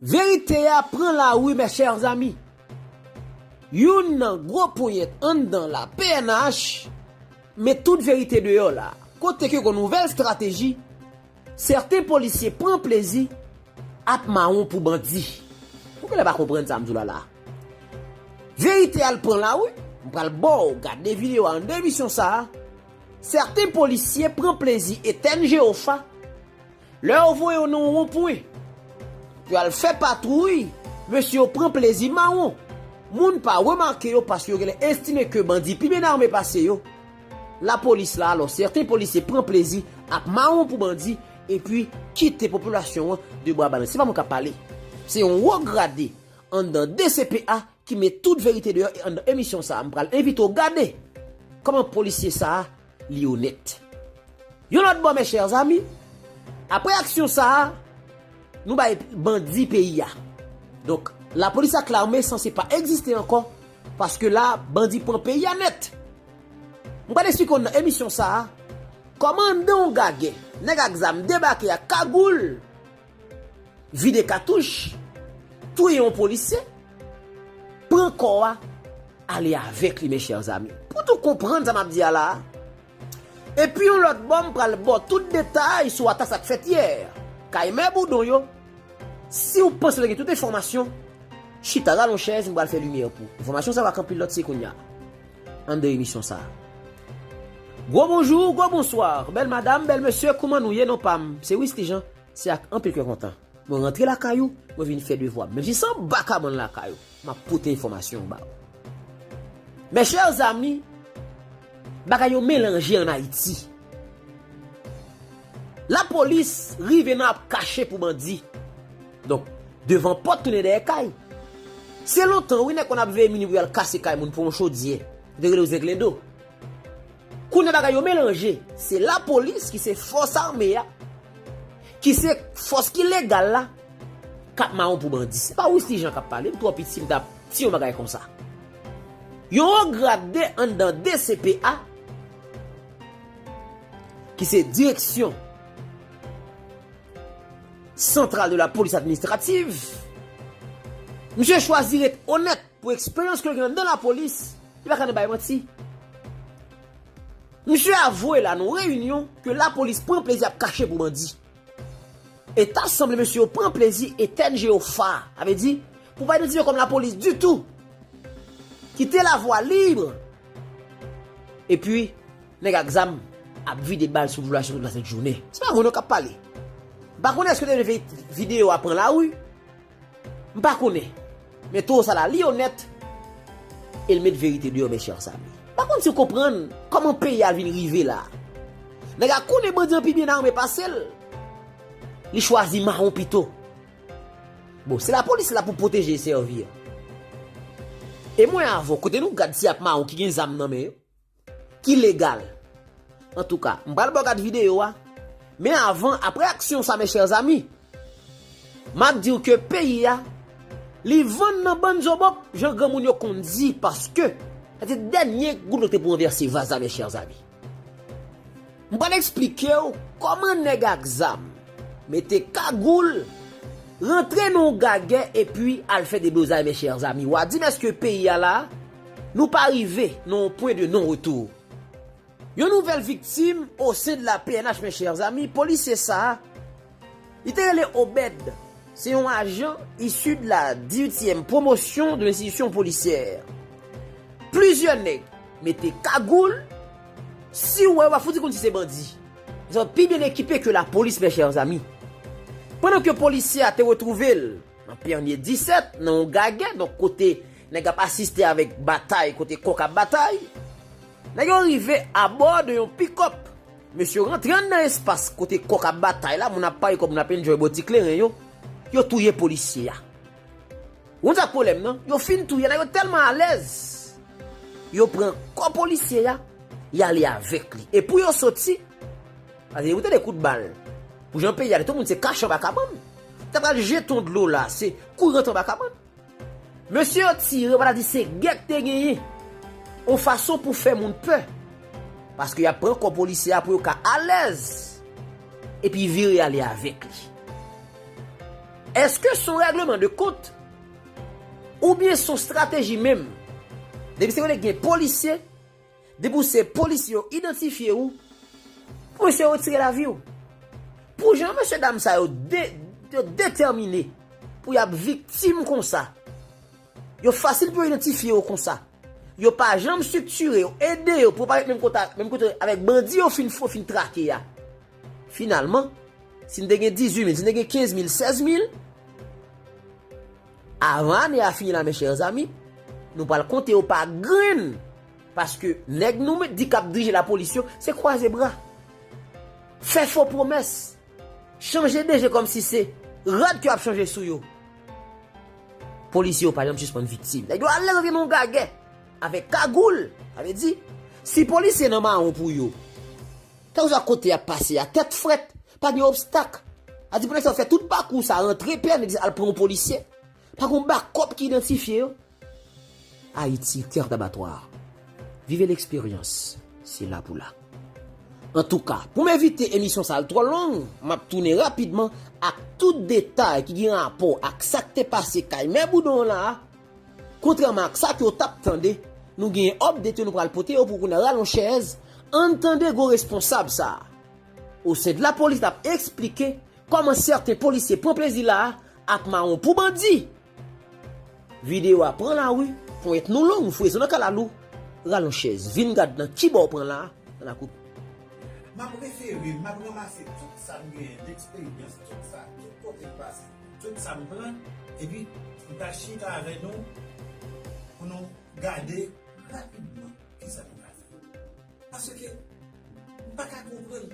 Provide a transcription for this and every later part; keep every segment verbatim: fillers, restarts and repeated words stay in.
Verite a pran lari, mes chers amis. Youn nan gwo ponyèt anndan la P N H met tout verite deyò la. Kote ke gon nouvèl estrateji, sèten polisye pran plezi ap mawon pou bandi. Ou genlè pa konprann sa m di w la la. Verite a l pran lari, m pral ba w gade videyo a anndan emisyon sa a. Sèten polisye pran plezi etèn jewofa lè yo voye yo nan yon wonpwen pou y al fè patwouy, mesye yo pran plezi mawon. Moun pa remake yo paske yo genlè estime ke bandi pi byen ame pase yo. Lapolis la, alò, sèten polisye pran plezi ap mawon pou bandi epi kite popilasyon an de bra balanse. Se pa mwen k ap pale. Se yon wo grade anndan D C P A ki met tout verite deyò e anndan emisyon sa a, m pral envite w gade kòman polisye sa a li onèt. Yon lòt bò, mes chers amis, apre aksyon sa a, nou bay bandi peyi a. Donk, lapolis ak lame sanse pa egziste ankò, paske la, bandi pran peyi a nèt. M pral eksplike w nan emisyon sa a, kòman anndan yon gagè, nèg ak zam debake ak kagoul, vide katouch, touye yon polisye, pran kò a, ale avèk li, mes chers amis. Pou tout konprann sa m ap di a la a. Epi yon lòt bò, m pral ba w tout detay sou atak sa k fèt yè kay mè Boudon yo. Si w panse w gen tout enfòmasyon, chita rale yon chèz, m pral fè limyè pou ou. Enfòmasyon sa va k anpil lòt se kounye a. Anndan emisyon sa a. Gwo bonjou, gwo bonswa, bèl madanm, bèl mesye, kouman nou ye? Non pa m se Wisly Jean, se ak anpil kè kontan mwen rantre lakay ou, mwen vin fè devwa m. Menm si se anba kabann lakay ou, m ap pote enfòmasyon ba ou. Mes chers amis, bagay yo melanje ann Ayiti. Lapolis rive nan ap kache pou bandi. Donk, devan pòt tounen dèyè kay. Se lontan, wi, nèg konn ap veye minui pou y al kase kay moun pou yon chodyè. Yo te rele yo zenglendo. Kounye a bagay yo melanje. Se lapolis ki se fòs ame a, ki se fòs ki legal la, k ap mawon pou bandi. Se pa Wisly Jean k ap pale, m twò piti, m t ap di yon bagay konsa. Yon wo grade anndan D C P A, ki se Direction Centrale de la Police Administrative, misye chwazi ret onèt pou eksperyans ke l gen anndan lapolis, li pa ka nan bay manti. Misye avwe la nan yon reyinyon ke lapolis pran plezi ap kache pou bandi. E ta sanble mesye yo pran plezi etèn jewofa, sa vle di, pou pa idantifye kòm lapolis ditou. Kite lavwa lib. Epi, nèg ak zam ap vide bal sou popilasyon tout lasent jounen. Se pa mwen non k ap pale. M pa konnen èske te leve videyo a pran lari. M pa konnen. Men towo sa la, li onèt. E l met verite deyò, mes chers amis. M pa konn si w konprann kòman peyi a vin rive la. Nèg a konnen bandi an pi byen ame pase l. Li chwazi mawon pito. Bon, se lapolis la pou pwoteje e sèvi an. E mwen avè w, kote nou gad ti ap mawon ki gen zam nan men yo, ki legal. Antouka, m pral ba w gad videyo a. Men avan, apre aksyon sa, mes chers amis, m ap di w ke peyi a, li vann nan bann zobop, jan granmoun yo konn di, paske sa te dènye gout dlo te pou ranvèse vaz la, mes chers amis. M pral eksplike w kòman nèg ak zam mete kagoul, rantre nan yon gagè epi al fè deblozay, mes chers amis. W a di m èske peyi a la, nou pa rive nan yon pwen de non retour. Yon nouvèl viktim au sein de la P N H, mes chers amis, polisye sa a, li te rele Obed. Se yon ajan issu de la dix-huitième promotion de l'institution policière. Plizyè nèg mete kagoul, si w wè, w a fouti konn si se bandi. Zòt pi byen ekipe ke lapolis, mes chers amis. Pandan ke polisye a te retwouve l nan Pènye disèt, nan yon gagè, donk kote nèg ap asiste avèk batay, kote kòk ap batay, nèg yo rive abò de yon pikòp. Mesye yo rantre anndan espas kote kòk ap batay la, moun ap pale kòk, moun ap enjoy bò ti kleren yo. Yo touye polisye a. Ou konn sa k pwoblèm nan? Yo fin touye, nèg yo tèlman alèz, yo pran kò polisye a, y ale avèk li. E pou yo soti, paske ou tande kout bal. Pou jan peyi a, tout moun se kache anba kabann. Te pral jete yon dlo la, se kouri rantre anba kabann. Mesye yo tire, pa ta di se gè k te genyen. Yon fason pou fè moun pè. Paske y ap pran kò polisye a pou yo ka alèz. Epi vire ale avèk li. Èske se yon règleman de kont? Oubyen se yon estrateji menm? Depi se kote gen polisye, depi w se polisye yo idantifye w, pou mesye yo retire lavi w. Pou jan mesye dam sa yo de, yo detèmine pou y ap viktim konsa, yo fasil pou yo idantifye yo konsa. Yo pa janm estriktire yo, ede yo pou yo pa ret menm kote, menm kote avèk bandi yo fin, yo fin trake a. Finalman, si n te gen dizuit mil, si n te gen kenz mil, sèz mil, avan ane a fini la, mes chers amis, nou pral konte yo pa grenn. Paske nèg nou met di k ap dirije lapolis yo, se kwaze bra. Fè fo pwomès. Chanje D G kòmsi se rad ke ap chanje sou yo. Polisye yo pa janm sispann viktim. Nèg yo alèz antre nan yon gagè avèk kagoul. Sa vle di, si polisye nan mawon pou yo, kèlkeswa kote y ap pase a, tèt frèt, pa gen obstak. A di pou nèg sa yo fè tout pakou sa, rantre pè, nèg di al pran yon polisye. Pa gen yon bakòp ki idantifye yo. Ayiti, terre d'abattoir. Vive l'expérience, se la pou la. Antouka, pou m evite emisyon sa al twò long, m ap tounen rapidman ak tout detay ki gen rapò ak sa k te pase kay Mè Boudon an la a. Kontrèman ak sa ke w t ap tande, nou genyen update yo nou pral pote yo pou w kounye a. Ralon chèz, ann tande gwo responsab sa a. Au sein de la police, l ap eksplike kòman sèten polisye pran plezi la a ak mawon pou bandi. Videyo a pran lari, ponyèt nou long, frezon nan kalalou. Ralon chèz, vin gad nan ki bò w pran la a, nan lakou. M ap refere, m ap ranmase tout sa m genyen, leksperyans, tout sa, tout kote m pase, tout sa m pran, epi m pral chita avè nou pou nou gade rapidman kisa nou ka fè. Paske m pa ka konprann.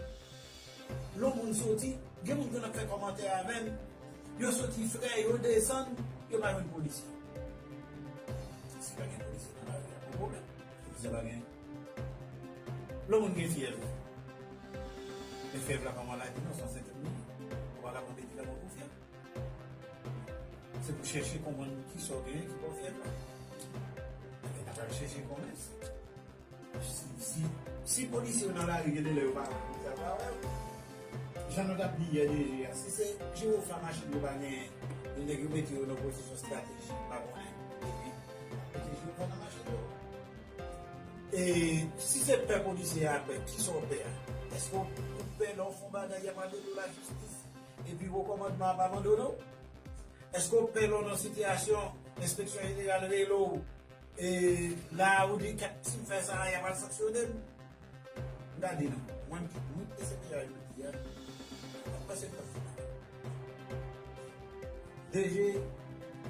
Lè yon moun soti, gen moun konn ap fè kòmantè avè m, yo soti frè, yo desann, yo pa jwenn polisye. Si pa gen polisye nan lari a, pa pwoblèm. Polisye pa gen. Lè yon moun gen fyèv, men fyèv la pa maladi non, se yon sentòm li ye. Ou pa ka pran medikaman pou fyèv. Se pou chèche konprann kisa w genyen ki ba w fyèv la. Ebyen, n ap al chèche konnen. Si, si, si polisye yo nan lari, gen de lè yo pa wè w, polisye a pa wè w. Jan nou t ap di yè de je a, si se jiwofa machin yo pa genyen, e nèg yo mete yo nan pozisyon estratejik, m pa konnen, epi mete jiwofa nan machin yo. E si se pè polisye a ap pè, kisa w pè a? Èske w pè lè w fè yon bagay y ap rele w lajistis, epi wo kòmandman ap abandone w? Èske w pè lè w nan sitiyasyon, enspeksyon jeneral rele w, e la ou di, "Kèt, si m fè sa a, y ap al sanksyone m"? M ta di non. Mwen, mwen ki te se deja jodi a, m ap pase l kòm fè bagay. D G,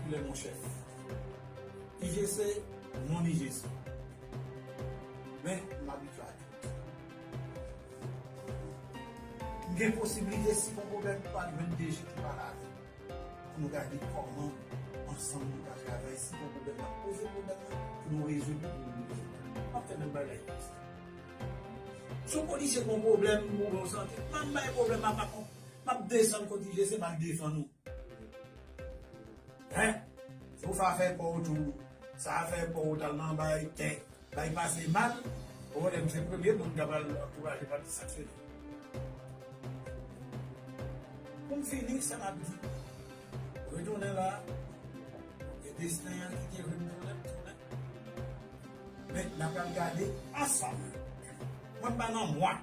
il est mon chef. I G C, mon I G C. Men, m abitye a tout. M gen posiblite, si gon pwoblèm, pou al jwenn D G ki pale avè m. Pou nou gade kòman ansanm nou ka travay. Si gon pwoblèm, n ap poze pwoblèm nan pou nou rezoud li, pou nou rezoud li. M ap fè menm bagay pou sa. Si yon polisye gon pwoblèm, oubyen w santi, pa m bay pwoblèm a, pa konn, m ap desann kot I G C, m al defann ou. Hein? Si w fè afè pa w tou, sa afè pa w, t al nan bay tè, bay pase mal, ou konnen m se premye moun k ap al ankouraje, pa sanksyone. Pou m fini, sa m ap di, retounen la, e desten an ki te vle m tounen, m tounen. Men, n ap al gade ansanm. Mwen, m pa nan mwa.